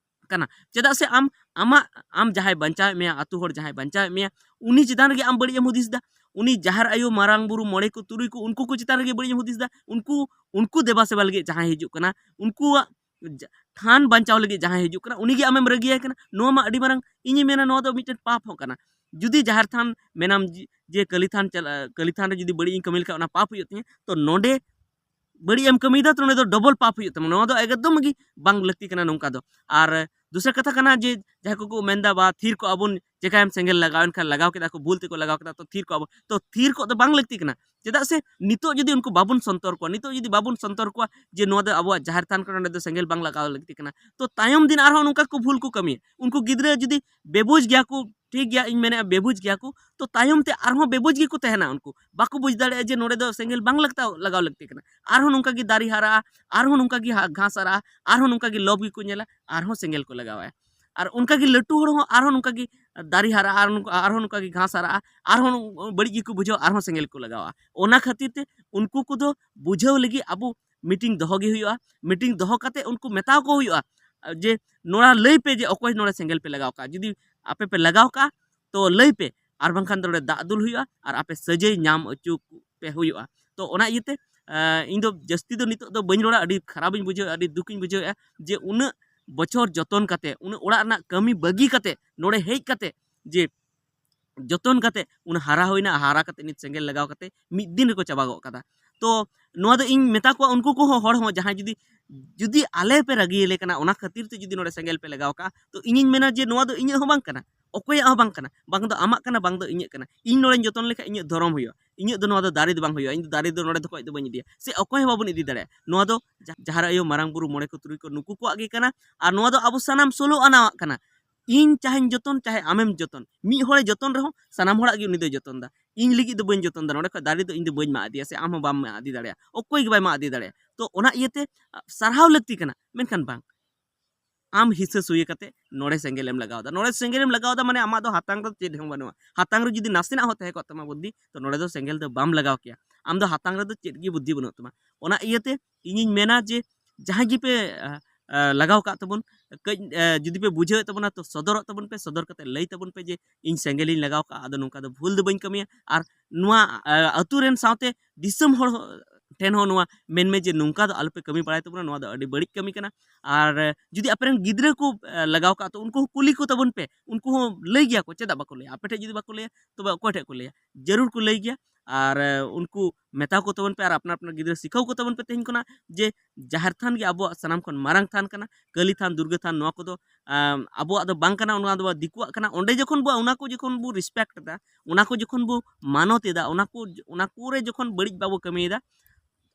ᱠᱟᱱᱟ᱾ ᱪᱮᱫᱟᱜ ᱥᱮ ᱟᱢ, ᱟᱢᱟᱜ, ᱟᱢ ᱡᱟᱦᱟᱸᱭ ᱵᱟᱧᱪᱟᱣᱮᱫ ᱢᱮᱭᱟ, ᱟᱛᱳ ᱦᱚᱲ ᱡᱟᱦᱟᱸᱭ ᱵᱟᱧᱪᱟᱣᱮᱫ ᱢᱮᱭᱟ, ᱩᱱᱤ ᱪᱮᱛᱟᱱ ᱨᱮᱜᱮ ᱟᱢ ᱵᱟᱹᱲᱤᱡ ᱮᱢ ᱦᱩᱫᱤᱥ ᱮᱫᱟ᱾ ᱩᱱᱤ ᱡᱟᱦᱮᱨ ᱟᱭᱳ, ᱢᱟᱨᱟᱝ ᱵᱩᱨᱩ, ᱢᱚᱬᱮ ᱠᱚ, ᱛᱩᱨᱩᱭ ᱠᱚ, ᱩᱱᱠᱩ ᱠᱚ ᱪᱮᱛᱟᱱ ᱨᱮᱜᱮ ᱵᱟᱹᱲᱤᱡ ᱮᱢ ᱦᱩᱫᱤᱥ ᱮᱫᱟ᱾ ᱩᱱᱠᱩ, ᱩᱱᱠᱩ ᱫᱮᱵᱟ ᱥᱮᱵᱟ ᱞᱟᱹᱜᱤᱫ ᱡᱟᱦᱟᱸᱭ ᱦᱤᱡᱩᱜ ᱠᱟᱱᱟ, ᱩᱱᱠᱩᱣᱟᱜ ᱡᱟ-, ᱛᱷᱟᱱ ᱵᱟᱧᱪᱟᱣ ᱞᱟᱹᱜᱤᱫ ᱡᱟᱦᱟᱸᱭ ᱦᱤᱡᱩᱜ ᱠᱟᱱᱟ, ᱩᱱᱤᱜᱮ ᱟᱢᱮᱢ ᱨᱟᱹᱜᱤᱭᱟᱭ ᱠᱟᱱᱟ᱾ ᱱᱚᱣᱟ ᱢᱟ ᱟᱹᱰᱤ ᱢᱟᱨᱟᱝ, ᱤᱧᱤᱧ ᱢᱮᱱᱟ, ᱱᱚᱣᱟ ᱫᱚ ᱢᱤᱫᱴᱮᱱ ᱯᱟᱯ ᱦᱚᱸ ᱠᱟᱱᱟ᱾ ᱡᱩᱫᱤ ᱡᱟᱦᱮᱨ ᱛᱷᱟᱱ ᱢᱮᱱᱟᱢ ᱡᱮ, ᱡᱮ ᱠᱟᱹᱞᱤ ᱛᱷᱟᱱ ᱪᱟᱞᱟ-, ᱠᱟᱹᱞᱤ ᱛᱷᱟᱱ ᱨᱮ ᱡᱩᱫᱤ ᱵᱟᱹᱲᱤᱡ ᱤᱧ ᱠᱟᱹᱢᱤ ᱞᱮᱠᱷᱟᱱ ᱚᱱᱟ ᱯᱟᱯ ᱦᱩᱭᱩᱜ ᱛᱤᱧᱟᱹ, ᱛᱚ ᱱᱚᱰᱮ ᱵᱟᱹᱲᱤᱡ ᱮᱢ ᱠᱟᱹᱢᱤᱭᱮᱫᱟ, ᱛᱚ ᱱᱚᱰᱮ ᱫᱚ ᱰᱚᱵᱚᱞ ᱯᱟᱯ ᱦᱩᱭᱩᱜ ᱛᱟᱢᱟ᱾ ᱱᱚᱣᱟ ᱫᱚ ᱮᱠᱫᱚᱢ ᱜᱮ ᱵᱟᱝ ᱞᱟᱹᱠᱛᱤ ᱠᱟᱱᱟ ᱱᱚᱝᱠᱟ ᱫᱚ᱾ ᱟᱨ ᱫᱚᱥᱟᱨ ᱠᱟᱛᱷᱟ ᱠᱟᱱᱟ ᱡᱮ, ᱡᱟᱦᱟᱸᱭ ᱠᱚᱠᱚ ᱢᱮᱱᱫᱟ, "ᱵᱟ, ᱛᱷᱤᱨ ᱠᱚᱜ ᱟᱵᱚᱱ, ᱪᱮᱠᱟᱭᱟᱢ, ᱥᱮᱸᱜᱮᱞ ᱞᱟᱜᱟᱣᱮᱱ ᱠᱷᱟᱱ ᱞᱟᱜᱟᱣ ᱠᱮᱫᱟ ᱠᱚ, ᱵᱷᱩᱞ ᱛᱮᱠᱚ ᱞᱟᱜᱟᱣ ᱠᱮᱫᱟ, ᱛᱚ ᱛᱷᱤᱨ ᱠᱚᱜ ᱟᱵᱚᱱ", ᱛᱚ ᱛᱷᱤᱨ ᱠᱚᱜ ᱫᱚ ᱵᱟᱝ ᱞᱟᱹᱠᱛᱤ ᱠᱟᱱᱟ᱾ ᱪᱮᱫᱟᱜ ᱥᱮ ᱱᱤᱛᱚᱜ ᱡᱩᱫᱤ ᱩᱱᱠᱩ ᱵᱟᱵᱚᱱ ᱥᱚᱱᱛᱚᱨ ᱠᱚᱣᱟ, ᱱᱤᱛᱚᱜ ᱡᱩᱫᱤ ᱵᱟᱵᱚᱱ ᱥᱚᱱᱛᱚᱨ ᱠᱚᱣᱟ ᱡᱮ ᱱᱚᱣᱟ ᱫᱚ ᱟᱵᱚᱣᱟᱜ ᱡᱟᱦᱮᱨ ᱛᱷᱟᱱ ᱠᱟᱱᱟ, ᱱᱚᱸᱰᱮ ᱫᱚ ᱥᱮᱸᱜᱮᱞ ᱵᱟᱝ ᱞᱟᱜᱟᱣ ᱞᱟᱹᱠᱛᱤ ᱠᱟᱱᱟ, ᱛᱚ ᱛᱟᱭᱚᱢ ᱫᱤᱱ ᱟᱨᱦᱚᱸ ᱱᱚᱝᱠᱟ ᱠᱚ ᱵᱷᱩᱞ ᱠᱚ ᱠᱟᱹᱢᱤᱭᱟ᱾ ᱩᱱᱠᱩ ᱜᱤᱫᱽᱨᱟᱹ ᱡᱩᱫᱤ ᱵᱮᱵᱩᱡᱽ ᱜᱮᱭᱟ ᱠᱚ, ᱴᱷᱤᱠ ᱜᱮᱭᱟ, ᱤᱧ ᱢᱮᱱᱮᱫᱼᱟ ᱵᱮᱵᱩᱡᱽ ᱜᱮᱭᱟ ᱠᱚ, ᱛᱚ ᱛᱟᱭᱚᱢ ᱛᱮ ᱟᱨᱦᱚᱸ ᱵᱮᱵᱩᱡᱽ ᱜᱮᱠᱚ ᱛᱟᱦᱮᱱᱟ᱾ ᱩᱱᱠᱩ ᱵᱟᱠᱚ ᱵᱩᱡᱽ ᱫᱟᱲᱮᱭᱟᱜᱼᱟ ᱡᱮ ᱱᱚᱰᱮ ᱫᱚ ᱥᱮᱸᱜᱮᱞ ᱵᱟᱝ ᱞᱟᱜᱟᱣ, ᱞᱟᱜᱟᱣ ᱞᱟᱹᱠᱛᱤ ᱠᱟᱱᱟ᱾ ᱟᱨᱦᱚᱸ ᱱᱚᱝᱠᱟ ᱜᱮ ᱫᱟᱨᱮ ᱦᱟᱨᱟᱜᱼᱟ, ᱟᱨᱦᱚᱸ ᱱᱚᱝᱠᱟ ᱜᱮ ᱦᱟ-, ᱜᱷᱟᱥ ᱦᱟᱨᱟᱜᱼᱟ, ᱟᱨᱦᱚᱸ ᱱᱚᱝᱠᱟ ᱜᱮ ᱞᱚᱵᱽ ᱜᱮᱠᱚ ᱧᱮᱞᱟ, ᱟᱨᱦᱚᱸ ᱥᱮᱸᱜᱮᱞ ᱠᱚ ᱞᱟᱜᱟᱣᱟ᱾ ᱟᱨ ᱚᱱᱠᱟ ᱜᱮ ᱞᱟᱹᱴᱩ ᱦᱚᱲ ᱦᱚᱸ ᱟᱨᱦᱚᱸ ᱱᱚᱝᱠᱟ ᱜᱮ ᱫᱟᱨᱮ ᱦᱟᱨᱟᱜᱼᱟ, ᱟᱨ ᱱᱚᱝᱠᱟ, ᱟᱨᱦᱚᱸ ᱱᱚᱝᱠᱟ ᱜᱮ ᱜᱷᱟᱥ ᱦᱟᱨᱟᱜᱼᱟ, ᱟᱨᱦᱚᱸ ᱵᱟᱹᱲᱤᱡ ᱜᱮᱠᱚ ᱵᱩᱡᱷᱟᱹᱣᱟ, ᱟᱨᱦᱚᱸ ᱥᱮᱸᱜᱮᱞ ᱠᱚ ᱞᱟᱜᱟᱣᱟ᱾ ᱚᱱᱟ ᱠᱷᱟᱹᱛᱤᱨ ᱛᱮ ᱩᱱᱠᱩ ᱠᱚᱫᱚ ᱵᱩᱡᱷᱟᱹᱣ ᱞᱟᱹᱜᱤᱫ ᱟᱵᱚ ᱢᱤᱴᱤᱝ ᱫᱚᱦᱚ ᱜᱮ ᱦᱩᱭᱩᱜᱼᱟ᱾ ᱢᱤᱴᱤᱝ ᱫᱚᱦᱚ ᱠᱟᱛᱮ ᱩᱱᱠᱩ ᱢᱮᱛᱟᱣ ᱠᱚ ᱦᱩᱭᱩᱜᱼᱟ ᱡᱮ ᱱᱚᱣᱟ ᱞᱟᱹᱭ ᱯᱮ ᱡᱮ ᱚᱠᱚᱭ ᱱᱚᱰᱮ ᱥᱮᱸᱜᱮᱞ ᱯᱮ ᱞᱟᱜᱟᱣ ᱠᱟᱜᱼᱟ᱾ ᱡᱩᱫᱤ ᱟᱯᱮ ᱯᱮ ᱞᱟᱜᱟᱣ ᱠᱟᱜᱼᱟ, ᱛᱚ ᱞᱟᱹᱭ ᱯᱮ, ᱟᱨ ᱵᱟᱝᱠᱷᱟᱱ ᱫᱚ ᱱᱚᱰᱮ ᱫᱟᱜ ᱫᱩᱞ ᱦᱩᱭᱩᱜᱼᱟ ᱟᱨ ᱟᱯᱮ ᱥᱟᱹᱡᱟᱹᱭ ᱧᱟᱢ ᱦᱚᱪᱚ ᱯᱮ ᱦᱩᱭᱩᱜᱼᱟ᱾ ᱛᱚ ᱚᱱᱟ ᱤᱭᱟᱹᱛᱮ, ᱟᱸ, ᱤᱧ ᱫᱚ ᱡᱟᱹᱥᱛᱤ ᱫᱚ ᱱᱤᱛᱚᱜ ᱫᱚ ᱵᱟᱹᱧ ᱨᱚᱲᱟ, ᱟᱹᱰᱤ ᱠᱷᱟᱨᱟᱯ ᱤᱧ ᱵᱩᱡᱷᱟᱹᱣᱮᱫᱼᱟ ᱡᱮ ᱩᱱᱟᱹᱜ ᱵᱚᱪᱷᱚᱨ ᱡᱚᱛᱚᱱ ᱠᱟᱛᱮ, ᱩᱱᱟᱹᱜ ᱚᱲᱟᱜ ᱨᱮᱱᱟᱜ ᱠᱟᱹᱢᱤ ᱵᱟᱹᱜᱤ ᱠᱟᱛᱮ ᱱᱚᱰᱮ ᱦᱮᱡ ᱠᱟᱛᱮ ᱡᱮ ᱡᱚᱛᱚᱱ ᱠᱟᱛᱮ ᱩᱱᱟᱹᱜ ᱦᱟᱨᱟ ᱦᱩᱭᱱᱟ, ᱦᱟᱨᱟ ᱠᱟᱛᱮ ᱱᱤᱛ ᱥᱮᱸᱜᱮᱞ ᱞᱟᱜᱟᱣ ᱠᱟᱛᱮ ᱢᱤᱫ ᱫᱤᱱ ᱨᱮᱠᱚ ᱪᱟᱵᱟ ᱜᱚᱫ ᱠᱟᱫᱟ᱾ ᱛᱚ ᱱᱚᱣᱟ ᱫᱚ ᱤᱧ ᱢᱮᱛᱟ ᱠᱚᱣᱟ ᱩᱱᱠᱩ ᱠᱚᱦᱚᱸ, ᱦᱚᱲ ᱦᱚᱸ ᱡᱟᱦᱟᱸᱭ ᱡᱩᱫᱤ, ᱡᱩᱫᱤ ᱟᱞᱮ ᱯᱮ ᱨᱟᱹᱜᱤᱭᱟᱞᱮ ᱠᱟᱱᱟ, ᱚᱱᱟ ᱠᱷᱟᱹᱛᱤᱨ ᱛᱮ ᱡᱩᱫᱤ ᱱᱚᱰᱮ ᱥᱮᱸᱜᱮᱞ ᱯᱮ ᱞᱟᱜᱟᱣ ᱠᱟᱜᱼᱟ, ᱛᱚ ᱤᱧᱤᱧ ᱢᱮᱱᱟ ᱡᱮ ᱱᱚᱣᱟ ᱫᱚ ᱤᱧᱟᱹᱜ ᱦᱚᱸ ᱵᱟᱝ ᱠᱟᱱᱟ, ᱚᱠᱚᱭᱟᱜ ᱦᱚᱸ ᱵᱟᱝ ᱠᱟᱱᱟ, ᱵᱟᱝ ᱫᱚ ᱟᱢᱟᱜ ᱠᱟᱱᱟ, ᱵᱟᱝ ᱫᱚ ᱤᱧᱟᱹᱜ ᱠᱟᱱᱟ᱾ ᱤᱧ ᱱᱚᱰᱮᱧ ᱡᱚᱛᱚᱱ ᱞᱮᱠᱷᱟᱱ ᱤᱧᱟᱹᱜ ᱫᱷᱚᱨᱚᱢ ᱦᱩᱭᱩᱜᱼᱟ, ᱤᱧᱟᱹᱜ ᱫᱚ ᱱᱚᱣᱟ ᱫᱚ ᱫᱟᱨᱮ ᱫᱚ ᱵᱟᱝ ᱦᱩᱭᱩᱜᱼᱟ, ᱤᱧ ᱫᱚ ᱫᱟᱨᱮ ᱫᱚ ᱱᱚᱰᱮ ᱫᱚ ᱠᱷᱚᱡ ᱫᱚ ᱵᱟᱹᱧ ᱤᱫᱤᱭᱟ, ᱥᱮ ᱚᱠᱚᱭ ᱦᱚᱸ ᱵᱟᱵᱚᱱ ᱤᱫᱤ ᱫᱟᱲᱮᱭᱟᱜᱼᱟ᱾ ᱱᱚᱣᱟ ᱫᱚ ᱡᱟ-, ᱡᱟᱦᱮᱨ ᱟᱭᱳ, ᱢᱟᱨᱟᱝ ᱵᱩᱨᱩ, ᱢᱚᱬᱮ ᱠᱚ, ᱛᱩᱨᱩᱭ ᱠᱚ, ᱱᱩᱠᱩ ᱠᱚᱣᱟᱜ ᱜᱮ ᱠᱟᱱᱟ᱾ ᱟᱨ ᱱᱚᱣᱟ ᱫᱚ ᱟᱵᱚ ᱥᱟᱱᱟᱢ ᱥᱳᱞᱳ ᱟᱱᱟᱣᱟᱜ ᱠᱟᱱᱟ᱾ ᱤᱧ ᱪᱟᱦᱮᱧ ᱡᱚᱛᱚᱱ, ᱪᱟᱦᱮ ᱟᱢᱮᱢ ᱡᱚᱛᱚᱱ, ᱢᱤᱫ ᱦᱚᱲᱮ ᱡᱚᱛᱚᱱ ᱨᱮᱦᱚᱸ ᱥᱟᱱᱟᱢ ᱦᱚᱲᱟᱜ ᱜᱮ ᱩᱱᱤ ᱫᱚᱭ ᱡᱚᱛᱚᱱ ᱫᱟ᱾ ᱤᱧ ᱞᱟᱹᱜᱤᱫ ᱫᱚ ᱵᱟᱹᱧ ᱡᱚᱛᱚᱱ ᱫᱟ, ᱱᱚᱰᱮ ᱠᱷᱚᱡ ᱫᱟᱨᱮ ᱫᱚ ᱤᱧ ᱫᱚ ᱵᱟᱹᱧ ᱢᱟᱜ ᱤᱫᱤᱭᱟ, ᱥᱮ ᱟᱢ ᱦᱚᱸ ᱵᱟᱢ ᱢᱟᱜ ᱤᱫᱤ ᱫᱟᱲᱮᱭᱟᱜᱼᱟ, ᱚᱠᱚᱭ ᱜᱮ ᱵᱟᱭ ᱢᱟᱜ ᱤᱫᱤ ᱫᱟᱲᱮᱭᱟᱜᱼᱟ᱾ ᱛᱚ ᱚᱱᱟ ᱤᱭᱟᱹᱛᱮ, ᱟ, ᱥᱟᱨᱦᱟᱣ ᱞᱟᱹᱠᱛᱤ ᱠᱟᱱᱟ, ᱢᱮᱱᱠᱷᱟᱱ ᱵᱟᱝ, ᱟᱢ ᱦᱤᱥᱟᱹ ᱥᱩᱭᱟᱹ ᱠᱟᱛᱮ ᱱᱚᱰᱮ ᱥᱮᱸᱜᱮᱞ ᱮᱢ ᱞᱟᱜᱟᱣ ᱫᱟ᱾ ᱱᱚᱰᱮ ᱥᱮᱸᱜᱮᱞ ᱮᱢ ᱞᱟᱜᱟᱣ ᱫᱟ ᱢᱟᱱᱮ ᱟᱢᱟᱜ ᱫᱚ ᱦᱟᱛᱟᱝ ᱨᱮ ᱪᱮᱫ ᱦᱚᱸ ᱵᱟᱹᱱᱩᱜᱼᱟ᱾ ᱦᱟᱛᱟᱝ ᱨᱮ ᱡᱩᱫᱤ ᱱᱟᱥᱮᱱᱟᱜ ᱦᱚᱸ ᱛᱟᱦᱮᱸ ᱠᱚᱜ ᱛᱟᱢᱟ ᱵᱩᱫᱽᱫᱷᱤ, ᱛᱚ ᱱᱚᱰᱮ ᱫᱚ ᱥᱮᱸᱜᱮᱞ ᱫᱚ ᱵᱟᱢ ᱞᱟᱜᱟᱣ ᱠᱮᱭᱟ᱾ ᱟᱢ ᱫᱚ ᱦᱟᱛᱟᱝ ᱨᱮᱫᱚ ᱪᱮᱫ ᱜᱮ ᱵᱩᱫᱽᱫᱷᱤ ᱵᱟᱹᱱᱩᱜ ᱛᱟᱢᱟ᱾ ᱚᱱᱟ ᱤᱭᱟᱹᱛᱮ ᱤᱧᱤᱧ ᱢᱮᱱᱟ ᱡᱮ ᱡᱟᱦᱟᱸᱭ ᱜᱮᱯᱮ, ᱟ, ᱟ, ᱞᱟᱜᱟᱣ ᱠᱟᱜ ᱛᱟᱵᱚᱱ, ᱠᱟᱹᱡ, ᱟ, ᱡᱩᱫᱤ ᱯᱮ ᱵᱩᱡᱷᱟᱹᱣᱮᱫ ᱛᱟᱵᱚᱱᱟ, ᱛᱚ ᱥᱚᱫᱚᱨᱚᱜ ᱛᱟᱵᱚᱱ ᱯᱮ, ᱥᱚᱫᱚᱨ ᱠᱟᱛᱮ ᱞᱟᱹᱭ ᱛᱟᱵᱚᱱ ᱯᱮ ᱡᱮ ᱤᱧ ᱥᱮᱸᱜᱮᱞᱤᱧ ᱞᱟᱜᱟᱣ ᱠᱟᱜᱼᱟ, ᱟᱫᱚ ᱱᱚᱝᱠᱟ ᱫᱚ ᱵᱷᱩᱞ ᱫᱚ ᱵᱟᱹᱧ ᱠᱟᱹᱢᱤᱭᱟ᱾ ᱟᱨ ᱱᱚᱣᱟ, ᱟ, ᱟᱹᱛᱩ ᱨᱮᱱ ᱥᱟᱶᱛᱮ ᱫᱤᱥᱚᱢ ᱦᱚᱲ ᱦᱚᱸ ᱴᱷᱮᱱ ᱦᱚᱸ ᱱᱚᱣᱟ ᱢᱮᱱ ᱢᱮ ᱡᱮ ᱱᱚᱝᱠᱟ ᱫᱚ ᱟᱞᱚᱯᱮ ᱠᱟᱹᱢᱤ ᱵᱟᱲᱟᱭ ᱛᱟᱵᱚᱱᱟ, ᱱᱚᱣᱟ ᱫᱚ ᱟᱹᱰᱤ ᱵᱟᱹᱲᱤᱡ ᱠᱟᱹᱢᱤ ᱠᱟᱱᱟ᱾ ᱟᱨ, ᱮ, ᱡᱩᱫᱤ ᱟᱯᱮᱨᱮᱱ ᱜᱤᱫᱽᱨᱟᱹ ᱠᱚ, ᱮ, ᱞᱟᱜᱟᱣ ᱠᱟᱜ, ᱛᱚ ᱩᱱᱠᱩ ᱦᱚᱸ ᱠᱩᱞᱤ ᱠᱚ ᱛᱟᱵᱚᱱ ᱯᱮ, ᱩᱱᱠᱩ ᱦᱚᱸ ᱞᱟᱹᱭ ᱜᱮᱭᱟ ᱠᱚ, ᱪᱮᱫᱟᱜ ᱵᱟᱠᱚ ᱞᱟᱹᱭᱟ? ᱟᱯᱮ ᱴᱷᱮᱱ ᱡᱩᱫᱤ ᱵᱟᱠᱚ ᱞᱟᱹᱭᱟ, ᱛᱚᱵᱮ ᱚᱠᱚᱭ ᱴᱷᱮᱱ ᱠᱚ ᱞᱟᱹᱭᱟ? ᱡᱟᱹᱨᱩᱲ ᱠᱚ ᱞᱟᱹᱭ ᱜᱮᱭᱟ᱾ ᱟᱨ, ᱮ, ᱩᱱᱠᱩ ᱢᱮᱛᱟ ᱠᱚ ᱛᱟᱵᱚᱱ ᱯᱮ ᱟᱨ ᱟᱯᱱᱟᱨ ᱟᱯᱱᱟᱨ ᱜᱤᱫᱽᱨᱟᱹ ᱥᱤᱠᱷᱟᱹᱣ ᱠᱚ ᱛᱟᱵᱚᱱ ᱯᱮ ᱛᱮᱦᱮᱧ ᱠᱷᱚᱱᱟᱜ ᱡᱮ ᱡᱟᱦᱮᱨ ᱛᱷᱟᱱ ᱜᱮ ᱟᱵᱚᱣᱟᱜ ᱥᱟᱱᱟᱢ ᱠᱷᱚᱱ ᱢᱟᱨᱟᱝ ᱛᱷᱟᱱ ᱠᱟᱱᱟ᱾ ᱠᱟᱹᱞᱤ ᱛᱷᱟᱱ, ᱫᱩᱨᱜᱟᱹ ᱛᱷᱟᱱ, ᱱᱚᱣᱟ ᱠᱚᱫᱚ, ᱟᱢ, ᱟᱵᱚᱣᱟᱜ ᱫᱚ ᱵᱟᱝ ᱠᱟᱱᱟ, ᱚᱱᱟ ᱫᱚ ᱫᱤᱠᱩᱣᱟᱜ ᱠᱟᱱᱟ᱾ ᱚᱸᱰᱮ ᱡᱚᱠᱷᱚᱱ ᱵᱚ, ᱚᱱᱟ ᱠᱚ ᱡᱚᱠᱷᱚᱱ ᱵᱚ respect ᱮᱫᱟ, ᱚᱱᱟ ᱠᱚ ᱡᱚᱠᱷᱚᱱ ᱵᱚ ᱢᱟᱱᱚᱛ ᱮᱫᱟ, ᱚᱱᱟ ᱠᱚ, ᱚᱱᱟ ᱠᱚᱨᱮ ᱡᱚᱠᱷᱚᱱ ᱵᱟᱹᱲᱤᱡ ᱵᱟᱵᱚ ᱠᱟᱹᱢᱤᱭᱮᱫᱟ,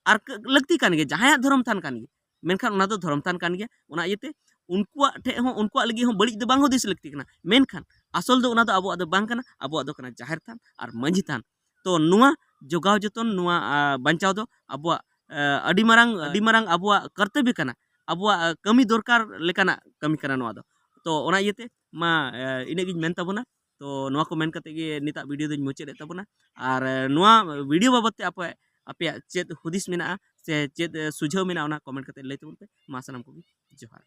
ᱟᱨ ᱠᱟᱹ-, ᱞᱟᱹᱠᱛᱤ ᱠᱟᱱ ᱜᱮᱭᱟ, ᱡᱟᱦᱟᱸᱭᱟᱜ ᱫᱷᱚᱨᱚᱢ ᱛᱷᱟᱱ ᱠᱟᱱ ᱜᱮᱭᱟ, ᱢᱮᱱᱠᱷᱟᱱ ᱚᱱᱟ ᱫᱚ ᱫᱷᱚᱨᱚᱢ ᱛᱷᱟᱱ ᱠᱟᱱ ᱜᱮᱭᱟ᱾ ᱚᱱᱟ ᱤᱭᱟᱹᱛᱮ ᱩᱱᱠᱩᱣᱟᱜ ᱴᱷᱮᱡ ᱦᱚᱸ, ᱩᱱᱠᱩᱣᱟᱜ ᱞᱟᱹᱜᱤᱫ ᱦᱚᱸ ᱵᱟᱹᱲᱤᱡ ᱫᱚ ᱵᱟᱝ ᱦᱩᱫᱤᱥ ᱞᱟᱹᱠᱛᱤ ᱠᱟᱱᱟ᱾ ᱢᱮᱱᱠᱷᱟᱱ ᱟᱥᱚᱞ ᱫᱚ ᱚᱱᱟ ᱫᱚ ᱟᱵᱚᱣᱟᱜ ᱫᱚ ᱵᱟᱝ ᱠᱟᱱᱟ, ᱟᱵᱚᱣᱟᱜ ᱫᱚ ᱠᱟᱱᱟ ᱡᱟᱦᱮᱨ ᱛᱷᱟᱱ ᱟᱨ ᱢᱟᱹᱡᱷᱤ ᱛᱷᱟᱱ᱾ ᱛᱚ ᱱᱚᱣᱟ ᱡᱚᱜᱟᱣ ᱡᱚᱛᱚᱱ, ᱱᱚᱣᱟ ᱟ, ᱵᱟᱧᱪᱟᱣ ᱫᱚ ᱟᱵᱚᱣᱟᱜ ᱟ, ᱟᱹᱰᱤ ᱢᱟᱨᱟᱝ ᱟᱹᱰᱤ ᱢᱟᱨᱟᱝ ᱟᱵᱚᱣᱟᱜ ᱠᱚᱨᱛᱚᱵᱵᱚ ᱠᱟᱱᱟ, ᱟᱵᱚᱣᱟᱜ ᱟ, ᱠᱟᱹᱢᱤ ᱫᱚᱨᱠᱟᱨ ᱞᱮᱠᱟᱱᱟᱜ ᱠᱟᱹᱢᱤ ᱠᱟᱱᱟ ᱱᱚᱣᱟ ᱫᱚ᱾ ᱛᱚ ᱚᱱᱟ ᱤᱭᱟᱹᱛᱮ ᱢᱟ ᱟ, ᱤᱱᱟᱹᱜ ᱜᱤᱧ ᱢᱮᱱ ᱛᱟᱵᱚᱱᱟ᱾ ᱛᱚ ᱱᱚᱣᱟ ᱠᱚ ᱢᱮᱱ ᱠᱟᱛᱮ ᱜᱮ ᱱᱤᱛᱟᱜ ᱵᱷᱤᱰᱤᱭᱳ ᱫᱚᱧ ᱢᱩᱪᱟᱹᱫ ᱮᱫ ᱛᱟᱵᱚᱱᱟ᱾ ᱟᱨ ᱟ, ᱱᱚᱣᱟ ᱵᱷᱤᱰᱤᱭᱳ ᱵᱟᱵᱚᱫ ᱛᱮ ᱟᱯᱮ ᱟᱯᱮᱭᱟᱜ ᱪᱮᱫ ᱦᱩᱫᱤᱥ ᱢᱮᱱᱟᱜᱼᱟ ᱥᱮ ᱪᱮᱫ ᱟ, ᱥᱩᱡᱷᱟᱹᱣ ᱢᱮᱱᱟᱜᱼᱟ, ᱚᱱᱟ ᱠᱚᱢᱮᱱᱴ ᱠᱟᱛᱮ ᱞᱟᱹᱭ ᱛᱟᱵᱚᱱ ᱯᱮ᱾ ᱢᱟ ᱥᱟᱱᱟᱢ ᱠᱚᱜᱮ ᱡᱚᱦᱟᱨ᱾